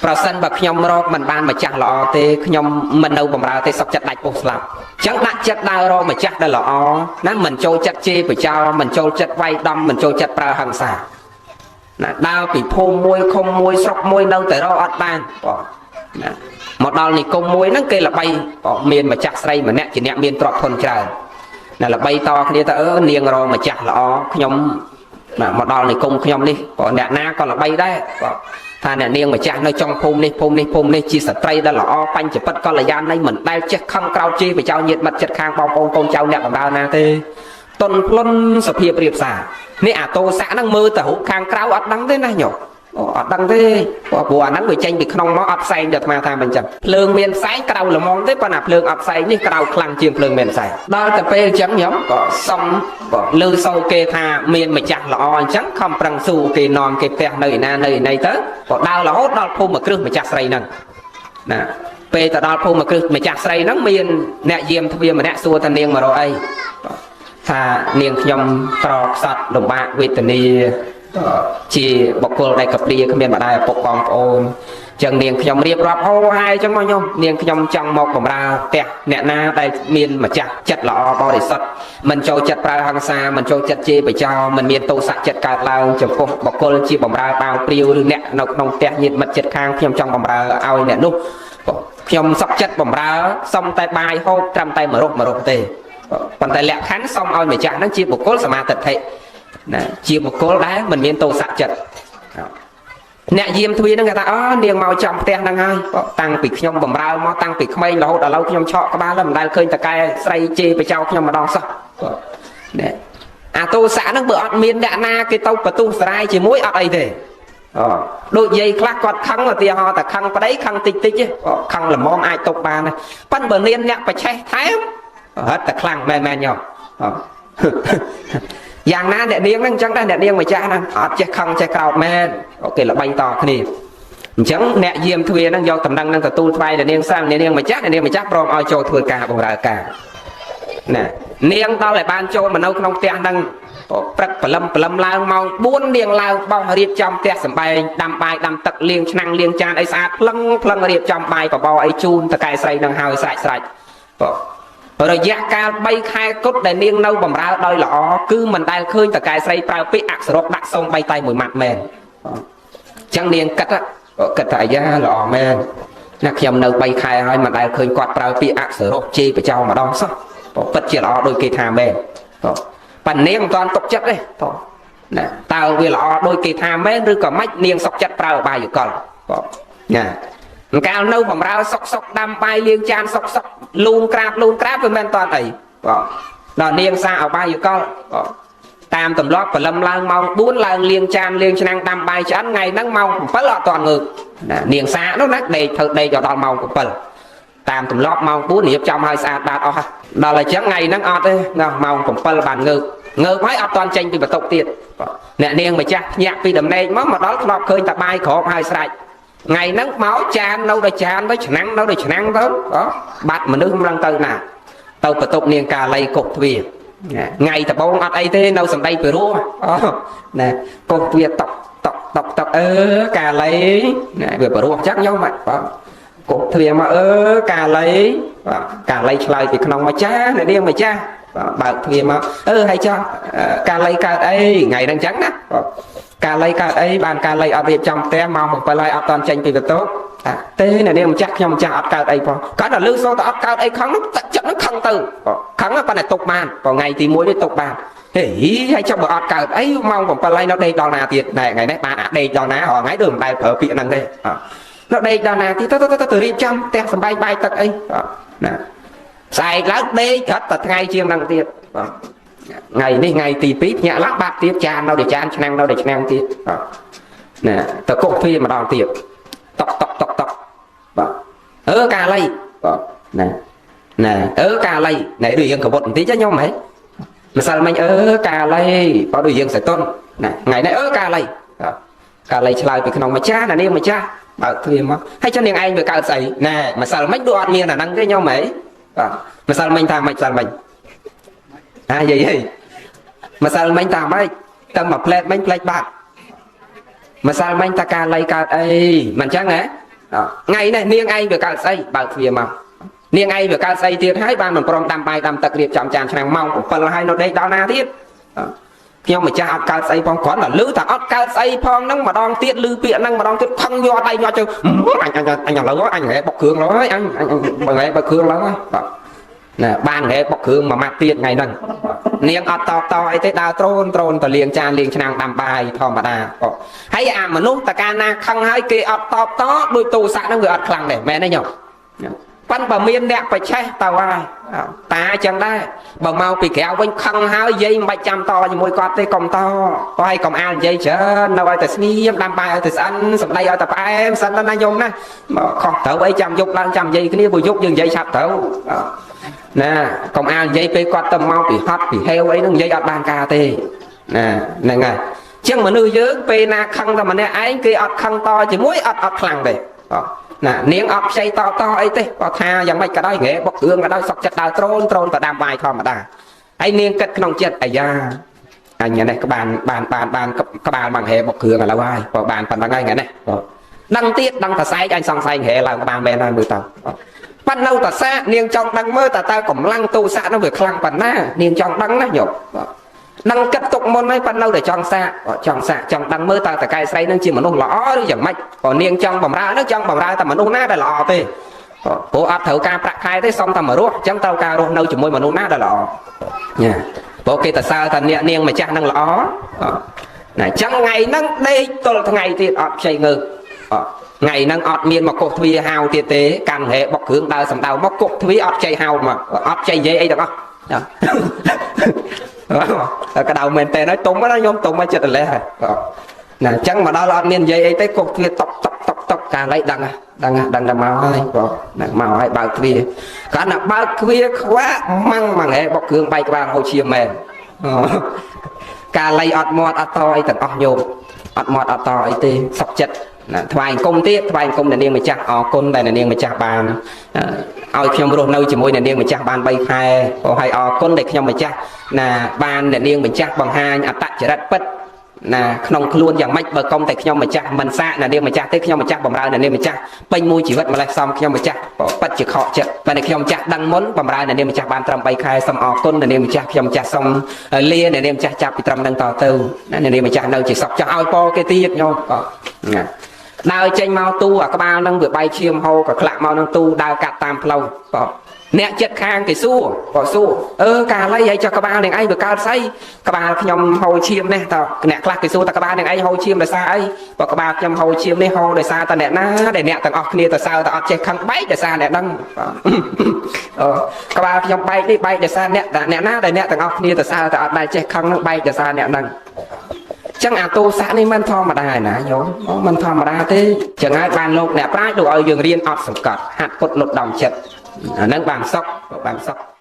ប្រសិនបើខ្ញុំរកមិនបានម្ចាស់ល្អទេខ្ញុំមិននៅបំរើទេសុខចិត្តដាច់ពោះស្លាប់ចឹងដាក់ចិត្តដើររកម្ចាស់ដែលល្អណាមិនចូលចិត្តជេរបចោមិនចូលចិត្តវាយដំមិនចូលចិត្តប្រើហិង្សាណាដើរពីភូមិមួយឃុំមួយស្រុកមួយនៅតែរកអត់បានបងណាមកដល់និគមមួយហ្នឹងគេល្បីបងមានម្ចាស់ស្រីម្នាក់ជាអ្នកមានទ្រព្យធនច្រើនណាល្បីតគ្នាទៅអឺនាងរកម្ចាស់ល្អខ្ញុំមកដល់និគមខ្ញុំនេះបងអ្នកណាក៏ល្បីដែរបងថាអ្នកនាងម្ចាស់នៅចុងភូមិនេះភូមិនេះភូមិនេះជាស្ត្រីដែលល្អបញ្ញពិតកល្យាណីមិនដែលចេះខឹងក្រោធជេរបចោញាតមិត្តចិត្តខាងបងប្អូនកូនចៅអ្នកបម្រើណាទេតុនផ្លុនសភាពរៀបសារនេះអាតោសៈហ្នឹងមើលទៅរូបខាងក្រៅអត់ដឹងទេណាញោមអត់ដឹងទេព្រោះអាហ្នឹងវាចេញពីក្នុងមកអត់ផ្សែងដល់អាត្មាថាមិនចឹងភ្លើងមានផ្សែងក្រៅល្មមទេប៉ុន្តែភ្លើងអត់ផ្សែងនេះក្រៅខ្លាំងជាងភ្លើងមានផ្សែងដល់ទៅពេលអញ្ចឹងញោមក៏សុំលើសូគេថាមានម្ចាស់ល្អអញ្ចឹងខំប្រឹងស៊ូគេនាំគេផ្ទះនៅឯណានៅឯណីទៅក៏ដើររហូតដល់ភូមិគ្រឹះម្ចាស់ស្រីហ្នឹងណាពេលទៅដល់ភូមិគ្រឹះម្ចាស់ស្រីហ្នឹងមានអ្នកយាមទ្វារម្នាក់សួរថានាងមករកអីថានាងខ្ញុំក្រខ្សត់លំបាកវេទនាជាបុគ្គលដែលកព្រាគ្មានម្ដាយឪពុកបងប្អូនចឹងនាងខ្ញុំរៀបរាប់ហោហែចឹងមកញោមនាងខ្ញុំចង់មកបំរើផ្ទះអ្នកណាដែលមានម្ចាស់ចិត្តល្អបរិសុទ្ធមិនចូលចិត្តប្រើហិង្សាមិនចូលចិត្តជេរបចោមិនមានទោសៈចិត្តកើតឡើងចំពោះបុគ្គលជាបំរើបាវព្រាវឬអ្នកនៅក្នុងផ្ទះញាតិមិត្តចិត្តខាងខ្ញុំចង់បំរើឲ្យអ្នកនោះខ្ញុំសុខចិត្តបំរើសុំតែបាយហូបត្រឹមតែមួយរុបមួយរុបទេប៉ុន្តែលក្ខខណ្ឌសុំឲ្យម្ចាស់ហ្នឹងជាបុគ្គលសមាទិដ្ឋិណាជាបុគ្គលដែលមិនមានទោសៈចិត្តអ្នកយាមទ្វារហ្នឹងគេថាអូនាងមកចំផ្ទះហ្នឹងហើយតាំងពីខ្ញុំបំរើមកតាំងពីក្មេងរហូតដល់ឥឡូវខ្ញុំឆក់ក្បាលមិនដែលឃើញតកែស្រីជេរបចោខ្ញុំម្ដងសោះនេះអាទោសៈហ្នឹងបើអត់មានអ្នកណាគេទៅបន្ទុះសរាយជាមួយអត់អីទេអូដូចយាយខ្លះគាត់ខឹងឧទាហរណ៍តែខឹងប្តីខឹងតិចតិចខឹងល្មមអាចຕົកបានប៉ិនបើនានអ្នកប្រឆេះថែមហិតតែខ្លាំងមែនមែនញោមយ៉ាងណាអ្នកនាងហ្នឹងអញ្ចឹងដែរអ្នកនាងម្ចាស់ហ្នឹងអត់ចេះខឹងចេះក្រោតមែនអូគេល្បីតគ្នាអញ្ចឹងអ្នកយាមទ្វារហ្នឹងយកតំណែងហ្នឹងទទួលថ្វាយអ្នកនាងសាអ្នកនាងម្ចាស់អ្នកនាងម្ចាស់ព្រមឲ្យចូលធ្វើការបម្រើការ ណានាងដល់ឲ្យបានចូលមកនៅក្នុងផ្ទះហ្នឹងព្រឹកព្រលឹមព្រលឹមឡើងម៉ោង4នាងឡើងបោះរៀបចំផ្ទះសម្បែងដាំបាយដាំទឹកលាងឆ្នាំងលាងចានអីស្អាតភ្លឹងភ្លឹងរៀបចំបាយបបរអីជូនតកែស្រីនឹងហើយស្រេចស្រេចបងរយៈកាល3ខែគត់ដែលនាងនៅបំរើដោយល្អគឺមិនដែលឃើញតកែស្រីប្រើពាក្យអក្សរដាក់សូមបីតែមួយម៉ាត់មែនអញ្ចឹងនាងគិតគិតថាអាយ៉ាល្អមែនណាខ្ញុំនៅ3ខែហើយមិនដែលឃើញគាត់ប្រើពាក្យអក្សរជេរបចោម្ដងសោះពិតជាល្អដូចគេថាមែនបងប៉ានាងមិនតាន់ទុកចិត្តទេបងណាតើវាល្អដូចគេថាមែនឬក៏ម៉េចនាងសុកចិត្តប្រើអបាយកលបងណាកាលនៅបំរើសុកសុកដាំបាយលាងចានសុកសុកលូនក្រាបលូនក្រាបវាមិនតាន់អីបងដល់នាងសាអបាយកលបងតាមទម្លាប់ព្រលឹមឡើងម៉ោង4ឡើងលាងចានលាងឆ្នាំងដាំបាយឆ្អិនថ្ងៃហ្នឹងម៉ោង7អត់តាន់ងើបណានាងសានោះណាដេកធ្វើដេកដល់ម៉ោង7តាមទម្លាប់ម៉ោង4រៀបចំឲ្យស្អាតបាតអស់ដល់អញ្ចឹងថ្ងៃហ្នឹងអត់ទេណាម៉ោង7បានងើបងើបហើយអត់តាន់ចេញពីបន្ទប់ទៀតអ្នកនាងម្ចាស់ភ្ញាក់ពីដំណេកមកមកដល់ធ្លាប់ឃើញតែបាយក្របហើយស្រេចថ្ងៃហ្នឹងមកចាននៅដល់ចានទៅឆ្នាំងនៅដល់ឆ្នាំងទៅបាត់មនុស្សមិនដឹងទៅណាទៅបន្ទប់នាងកាលីកុកទ្វារថ្ងៃដបងអត់អីទេនៅសំដីពីរោះណាកុកទ្វារតុកតុកតុកតុកអឺកាលីណាវាបរោះចឹងខ្ញុំបាទកុកទ្វារមកអឺកាលីបាទកាលីឆ្លើយពីក្នុងមកចាអ្នកនាងម្ចាស់បើកទ្វារមកអឺហើយចោះកាលីកើតអីថ្ងៃហ្នឹងចឹងណាកាលីកើតអីបានកាលីអត់រៀបចំផ្ទះម៉ោង7ហើយអត់តាន់ចេញពីបន្ទប់ទេអ្នកនាងម្ចាស់ខ្ញុំម្ចាស់អត់កើតអីផងគាត់ដល់លឺសូតែអត់កើតអីខឹងនោះទឹកចិត្តនោះខឹងទៅខឹងប៉ុន្តែទុកបានព្រោះថ្ងៃទី1នេះទុកបានហេហើយចុះបើអត់កើតអីម៉ោង7ហើយនៅដេកដល់ណាទៀតណែថ្ងៃនេះបានអាដេកដល់ណារាល់ថ្ងៃដូចមិនដែលប្រើពាក្យហ្នឹងទេនៅដេកដល់ណាទៀតទៅទៅទៅរៀបចំផ្ទះសំបែងបាយទឹកអីណាស្អែកឡើងដេករត់តែថ្ងៃជាងហ្នឹងទៀតបាទថ្ងៃនេះថ្ងៃទី2ភ្ញាក់ឡើងបាត់ទៀតចាននៅតែចានឆ្នាំងនៅតែឆ្នាំងទៀតណាទៅកុកទ្វារម្ដងទៀតតុកតុកតុកតុកបាទអឺកាលីបាទណាណាអឺកាលីណែដូចយើងកវត្តបន្តិចខ្ញុំហ៎ម្សិលមិញអឺកាលីបើដូចយើងសតុនណាថ្ងៃនេះអឺកាលីកាលីឆ្លើយពីក្នុងម្ចាស់ណានាងម្ចាស់បើកទ្វារមកហើយចឹងនាងឯងវាកើតស្អីណែម្សិលមិញដូចអត់មានអាហ្នឹងទេខ្ញុំហ៎បាទម្សិលមិញថាម៉េចម្សិលមិញអាយាយហីម្សិលមិញថាម៉េចតែមួយផ្លែតមិញផ្លេចបាត់ម្សិលមិញតាកាលីកើតអីមិនចឹងហ៎ថ្ងៃនេះនាងឯងវាកើតស្អីបើកទ្វារមកនាងឯងវាកើតស្អីទៀតហើយបានមិនព្រមដាំបាយដាំទឹករៀបចំចានឆ្នាំងម៉ោង7ហើយនៅដេកដល់ណាទៀតខ្ញុំម្ចាស់អត់កើតស្អីផងគ្រាន់តែលឺថាអត់កើតស្អីផងហ្នឹងម្ដងទៀតលឺពាក្យហ្នឹងម្ដងទៀតខឹងញាត់ដៃញាត់ជើងអញអញអញឥឡូវអញហែបុកគ្រឿងឡើយអញអញបើហែបុកគ្រឿងឡើយបាទណាបានហែបុកគ្រឿងមួយម៉ាត់ទៀតថ្ងៃហ្នឹងនាងអត់តបតអីទេដើរត្រូនត្រូនទៅលាងចានលាងឆ្នាំងដាំបាយធម្មតាហើយអាមនុស្សតកាណាខឹងហើយគេអត់តបតដោយទូស័កហ្នឹងវាអត់ខ្លាំងដែរមែនទេញោមប៉ិនបើមានអ្នកប្រឆេះទៅហើយតាចឹងដែរបើមកពីក្រៅវិញខឹងហើយយាយមិនបាច់ចាំតជាមួយគាត់ទេកុំតហើយកុំអាលនិយាយច្រើននៅឲ្យតែស្ងៀមដាំបាយឲ្យតែស្អិនសម្ដីឲ្យតែផ្អែមសិនណាញោមណាមកខុសត្រូវអីចាំយប់ឡើងចាំនិយាយគ្នាព្រោះយប់យើងនិយាយឆាប់ត្រូវណាកុំអាលនិយាយពេលគាត់ទៅមកពីហត់ពីហេវអីហ្នឹងនិយាយអត់បានការទេណាហ្នឹងហើយចឹងមនុស្សយើងពេលណាខឹងតែម្នាក់ឯងគេអត់ខឹងតជាមួយអត់អត់ខ្លាំងទេណានាងអត់ខ្ចីតតអីទេគាត់ថាយ៉ាងម៉េចក៏ដោយង៉ែបុកគ្រឿងក៏ដោយសុកចិត្តដើរត្រូនត្រូនទៅដាំបាយធម្មតាហើយនាងគិតក្នុងចិត្តអាយ៉ាអញនេះក្បានបានបានបានក្បាលមកហែបុកគ្រឿងឥឡូវហើយបើបានប៉ុណ្្នឹងហើយថ្ងៃនេះដឹងទៀតដឹងតសែកអញសង្ស័យហែឡើងក្បាលមែនហើយមើលទៅប៉ិននៅតសានាងចង់ដឹងមើលតើតើកម្លាំងទូស័កនោះវាខ្លាំងប៉ុណ្ណានាងចង់ដឹងណាញោមដឹងគិតទុកមុនហើយប៉ិននៅតែចង់សាកចង់សាកចង់ដឹងមើលតើតកែស្រីនឹងជាមនុស្សល្អឬយ៉ាងម៉េចព្រោះនាងចង់បំរើនឹងចង់បំរើតែមនុស្សណាដែលល្អទេព្រោះអត់ត្រូវការប្រាក់ខែទេសុំតែមករស់អញ្ចឹងត្រូវការរស់នៅជាមួយមនុស្សណាដែលល្អញ៉ាព្រោះគេតសើថាអ្នកនាងម្ចាស់នឹងល្អណាអញ្ចឹងថ្ងៃហ្នឹងដេកទល់ថ្ងៃទៀតអត់ខ្ចីងើបថ្ងៃហ្នឹងអត់មានមកកុសទ្វាហៅទៀតទេកាន់ហែបុកគ្រឿងដើរសំដៅមកកុសទ្វាអត់ខ្ចីហៅមកអត់ខ្ចីនិយាយអីទាំងអស់ក្តៅមែនតើហើយទុំណាខ្ញុំទុំមកចិត្តលេះណាអញ្ចឹងមកដល់អត់មាននិយាយអីទេកុសទ្វាតុកតុកតុកតុកកាលីដឹងដឹងដឹងតែមកហើយបងមកហើយបើកទ្វាគាត់ណាបើកទ្វាខ្វាក់ម៉ាំងម៉ាំងហែបុកគ្រឿងបែកក្បាលហូរឈាមមែនកាលីអត់មាត់អត់តអីទាំងអស់ញោមអត់មាត់អត់តអីទេសុកចិត្ត ណាថ្វាយអង្គមទៀតថ្វាយអង្គមអ្នកនាងម្ចាស់អរគុណដែលអ្នកនាងម្ចាស់បានឲ្យខ្ញុំរស់នៅជាមួយអ្នកនាងម្ចាស់បាន3ខែអូហើយអរគុណដែលខ្ញុំម្ចាស់ណាបានអ្នកនាងម្ចាស់បង្ហាញអត្តចរិតពិតណាក្នុងខ្លួនយ៉ាងម៉េចបើកុំតែខ្ញុំម្ចាស់មិនសាកអ្នកនាងម្ចាស់ទេខ្ញុំម្ចាស់បំរើអ្នកនាងម្ចាស់ពេញមួយជីវិតម្លេះសំខ្ញុំម្ចាស់ពិតជាខកចិត្តបើតែខ្ញុំម្ចាស់ដឹងមុនបំរើអ្នកនាងម្ចាស់បានត្រឹម3ខែសូមអរគុណអ្នកនាងម្ចាស់ខ្ញុំម្ចាស់សូមលាអ្នកនាងម្ចាស់ចាប់ពីត្រឹមនឹងតទៅណាអ្នកនាងម្ចាស់នៅជាសុខចង់ឲ្យពរគេទៀតញោមក៏ណាដើរចេញមកទូអាក្បាលនឹងវាបែកឈាមហូរក៏ក្លាក់មកនឹងទូដើរកាត់តាមផ្លូវក៏អ្នកចិត្តខាងគេសួរក៏សួរអឺកាលីហើយចុះក្បាលនឹងឯងវាកើតស្អីក្បាលខ្ញុំហូរឈាមនេះតអ្នកខ្លះគេសួរតក្បាលនឹងឯងហូរឈាមដោយសារអីបើក្បាលខ្ញុំហូរឈាមនេះហូរដោយសារតែអ្នកណាដែលអ្នកទាំងអស់គ្នាទៅសើតែអត់ចេះខឹងបែកដោយសារអ្នកហ្នឹងអឺក្បាលខ្ញុំបែកនេះបែកដោយសារអ្នកអ្នកណាដែលអ្នកទាំងអស់គ្នាទៅសើតែអត់ដែលចេះខឹងហ្នឹងបែកដោយសារអ្នកហ្នឹងចឹងអាទោសៈនេះមិនធម្មតាឯណាញោមមិនធម្មតាទេចឹងហើយបានលោកអ្នកប្រាជ្ញលោកឲ្យយើងរៀនអត់សង្កត់ហាត់ពុតលុតដំចិត្តអាហ្នឹងបានសុខបានសុខ។